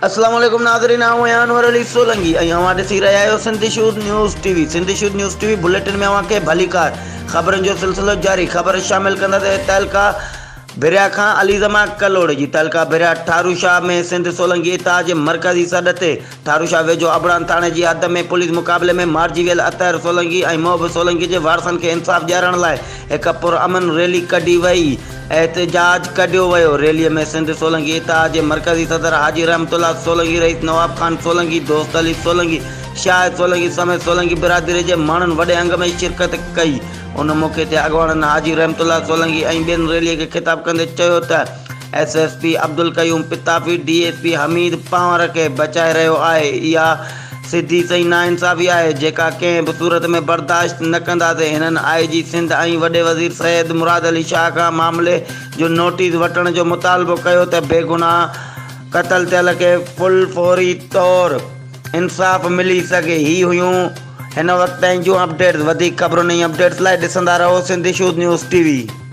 السلام عليڪم ناظرين آئون آهيان انور علي سولنگي ۽ اوهان ڏسي رهيا آهيو Sindh issues news T V Sindh issues news T V bulletin ۾ اوهان کي ڀليڪار خبرن جو سلسلو جاري خبر شامل ڪنداسين تعلقه ڀريا کان علي زمان ڪلهوڙي جي تعلقه ڀريا ٺارو شاهه ۾ سنڌ سولنگي اتحاد جي مرڪزي سڏ تي ٺارو شاهه ويجهو ابڙان ٿاڻي جي حد ۾ پوليس مقابلي ۾ مارجي ويل اطهر سولنگي ۽ محب سولنگي جي وارثن کي انصاف ڏيارڻ لاء هڪ پرامن ريلي ڪڍي وئي احتجاج ڪڍيو ويو ريلي ۾ سنڌ سولنگي اتحاد جي مرڪزي صدر حاجي رحمت الله سولنگي رئيس نواب خان سولنگي دوست علي سولنگي شاهد سولنگي سميت سولنگي برادري جي ماڻهن وڏي انگ ۾ شرڪت ڪئي. ان موقعي تي اڳواڻن حاجي رحمت الله سولنگي ۽ ٻين ريلي کي خطاب ڪندي چيو ته S S P Abdul Qayyum Pitafi D S P Hameed Panhwar کي بچائي رهيو آهي اها سڌي سئين ناانصافي آهي جيڪا ڪنهن به صورت ۾ برداشت نه ڪنداسين هنن آء جي سنڌ ۽ وڏي وزير سيد مراد علي شاهه کان معاملي جو نوٽيس وٺڻ جو مطالبو ڪيو ته بيگناهه قتل ٿيل کي فل فوري طور انصاف ملي سگهي هي هيون هن وقت تائين جون اپڊيٽس وڌيڪ خبرن ۽ اپڊيٽس لاء ڏسندا رهو Sindh issues news T V.